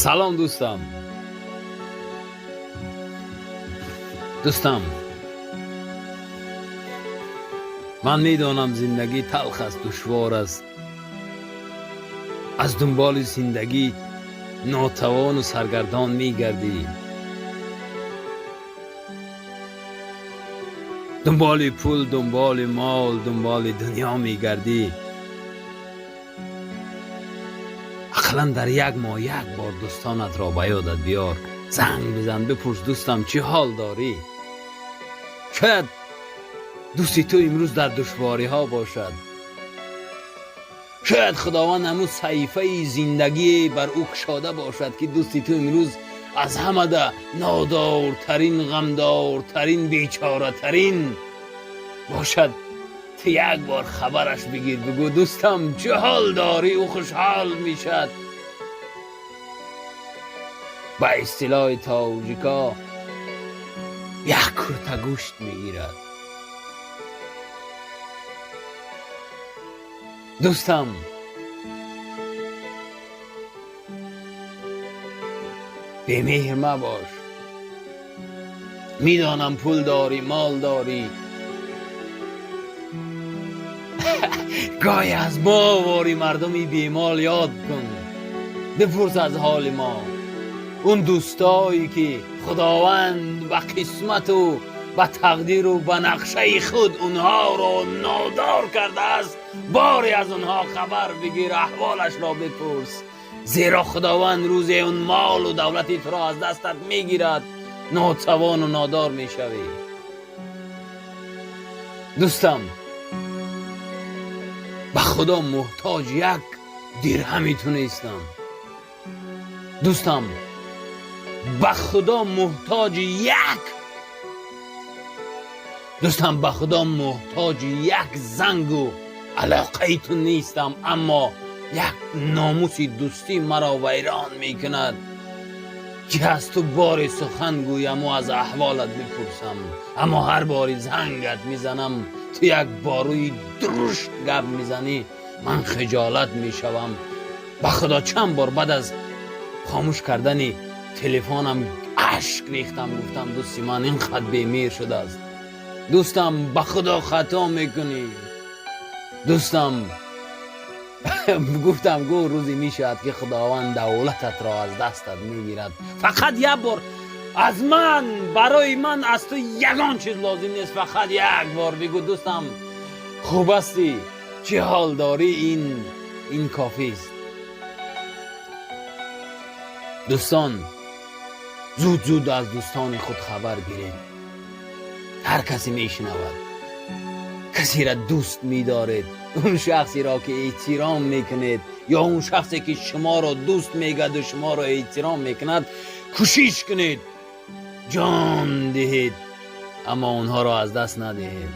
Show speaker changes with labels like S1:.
S1: Салом, дӯстам. Дӯстам, ман медонам, зиндагӣ талх аст, душвор аст. Аз дунболи зиндагӣ нотавону саргардон мегардӣ, дунболи пул, дунболи мол, дунболи дунё мегардӣ. Ақаллан дар як моҳ як бор дӯстонатро ба ёдат биёр, занг бизан, бипурс: «Дӯстам, чӣ ҳол дорӣ?» Шояд дӯсти ту имрӯз дар душвориҳо бошад. Шояд Худованд ҳамун саҳифаи зиндагие бар ӯ кушода бошад, ки дӯсти ту имрӯз аз ҳамада нодортарин, ғамдортарин, бечоратарин бошад. Ту як бор хабараш бигир, бигӯ: «Дӯстам, чӣ ҳол дорӣ?» Ӯ хушҳол мешад. Ба истилоҳи тоҷико, як курта гӯшт мегирад. Дӯстам, бемеҳр мабош. Медонам, пул дорӣ, мол дорӣ. Гоҳе аз мо вори мардуми бемол ёд кун, бипурс аз ҳоли мо. Он дӯстое ки Худованд ба қисмату ба тақдиру ба нақшаи худ онҳоро нодор кардааст, боре аз онҳо хабар бигир, аҳволашро бипурс, зеро Худованд рӯзе он молу давлати туро аз дастат мегирад, нотавону нодор мешавӣ. Дӯстам, ба Худо муҳтоҷ як дирҳами ту нестам. Дӯстам, ба Худо муҳтоҷи як дӯстам, ба Худо муҳтоҷи як зангу алоқаи ту нестам, аммо як номуси дӯстӣ маро вайрон мекунад, ки аз ту боре сухан гӯяму аз аҳволат бипурсам. Аммо ҳар бори зангат мезанам, ту як борӯи дурушт гап мезанӣ, ман хиҷолат мешавам. Ба Худо, чанд бор баъд аз хомӯш кардани телефонам ашк рехтам. Гуфтам: «Дӯсти ман ин қад бемеҳр шудааст». Дӯстам, ба Худо, хато мекунӣ. Дӯстам, гуфтам, гӯ рӯзе мешавад, ки Худованд давлататро аз дастат мегирад. Фақат як бор аз ман, барои ман аз ту ягон чиз лозим нест, фақат як бор бигӯ: «Дӯстам, хуб ҳастӣ? Чӣ ҳол дорӣ?» Ин кофист. Дӯстон, зуд зуд аз дӯстони худ хабар гиред. Ҳар касе мешунавад, касеро дӯст медоред, он шахсеро ки эҳтиром мекунед ё он шахсе ки шуморо дӯст мегаду шуморо эҳтиром мекунад, кӯшиш кунед, ҷон диҳед, аммо онҳоро аз даст надиҳед.